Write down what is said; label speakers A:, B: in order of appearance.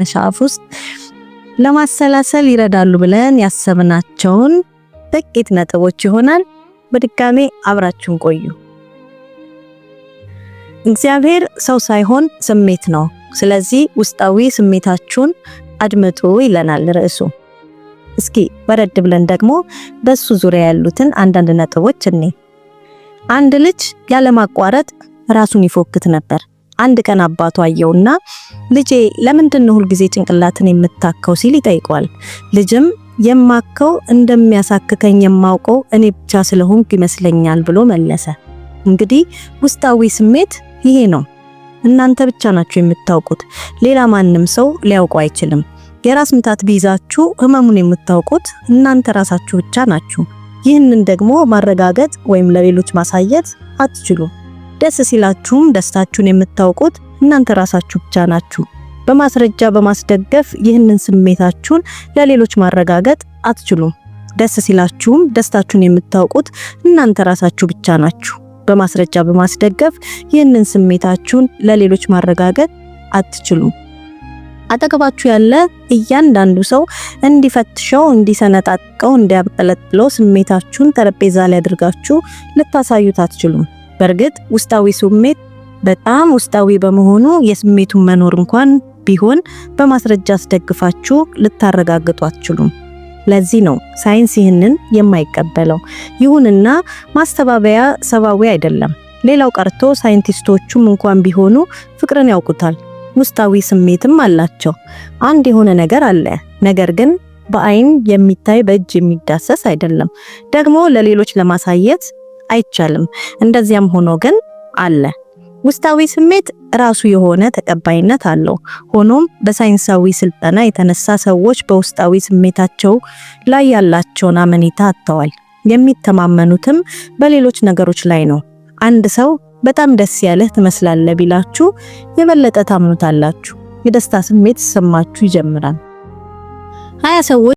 A: መጽሐፍ ውስጥ ለማሰላሰል ይረዳሉ ብለን ያሰብናቸውን ጥቂት ነጥቦች ይሆናል። በድጋሜ አብራችሁን ቆዩ። እግዚአብሔር ሰው ሳይሆን ስሜት ነው። ስለዚህ ውስጣዊ ስሜታችሁን አድምጡ ይለናል ርዕሱ። እስኪ ወረድ ብለን ደግሞ በሱ ዙሪያ ያሉትን አንዳንድ ነጥቦች እኔ። አንድ ልጅ ያለማቋረጥ ራሱን ይፎክት ነበር። አንድ ቀን አባቱ አየውና "ልጄ፣ ለምንድን ነው ሁልጊዜ ጭንቅላትን የምታከው?" ሲል ይጠይቀዋል። ልጅም "የማከው እንደሚያሳክከኝ የማውቀው እኔ ብቻ ስለሆንኩ ይመስለኛል" ብሎ መለሰ። እንግዲህ ውስጣዊ ስሜት ይሄ ነው። እናንተ ብቻ ናችሁ የምታውቁት፣ ሌላ ማንም ሰው ሊያውቀው አይችልም። የራስ ምታት ቢይዛችሁ ህመሙን የምታውቁት እናንተ ራሳችሁ ብቻ ናችሁ። ይህንን ደግሞ ማረጋገጥ ወይም ለሌሎች ማሳየት አትችሉም። ደስ ሲላችሁም ደስታችሁን የምታውቁት እናንተ ራሳችሁ ብቻ ናችሁ። በማስረጃ በማስደገፍ ይህንን ስሜታችሁን ለሌሎች ማረጋገጥ አትችሉም። ደስ ሲላችሁም ደስታችሁን የምታውቁት እናንተ ራሳችሁ ብቻ ናችሁ። በማስረጃ በማስደገፍ ይህንን ስሜታችሁን ለሌሎች ማረጋገጥ አትችሉም። አጠገባችሁ ያለ እያንዳንዱ ሰው እንዲፈትሸው፣ እንዲሰነጣጥቀው፣ እንዲያብጠለጥለው ስሜታችሁን ጠረጴዛ ላይ አድርጋችሁ ልታሳዩት አትችሉም። በእርግጥ ውስጣዊ ስሜት በጣም ውስጣዊ በመሆኑ የስሜቱን መኖር እንኳን ቢሆን በማስረጃ አስደግፋችሁ ልታረጋግጡ አትችሉም። ለዚህ ነው ሳይንስ ይህንን የማይቀበለው። ይሁንና ማስተባበያ ሰብአዊ አይደለም። ሌላው ቀርቶ ሳይንቲስቶቹም እንኳን ቢሆኑ ፍቅርን ያውቁታል። ውስጣዊ ስሜትም አላቸው። አንድ የሆነ ነገር አለ፣ ነገር ግን በአይን የሚታይ፣ በእጅ የሚዳሰስ አይደለም። ደግሞ ለሌሎች ለማሳየት አይቻልም። እንደዚያም ሆኖ ግን አለ። ውስጣዊ ስሜት ራሱ የሆነ ተቀባይነት አለው። ሆኖም በሳይንሳዊ ስልጠና የተነሳ ሰዎች በውስጣዊ ስሜታቸው ላይ ያላቸውን አመኔታ አጥተዋል። የሚተማመኑትም በሌሎች ነገሮች ላይ ነው። አንድ ሰው "በጣም ደስ ያለህ ትመስላለህ" ቢላችሁ የበለጠ ታምኑታላችሁ። የደስታ ስሜት ይሰማችሁ ይጀምራል። 20 ሰዎች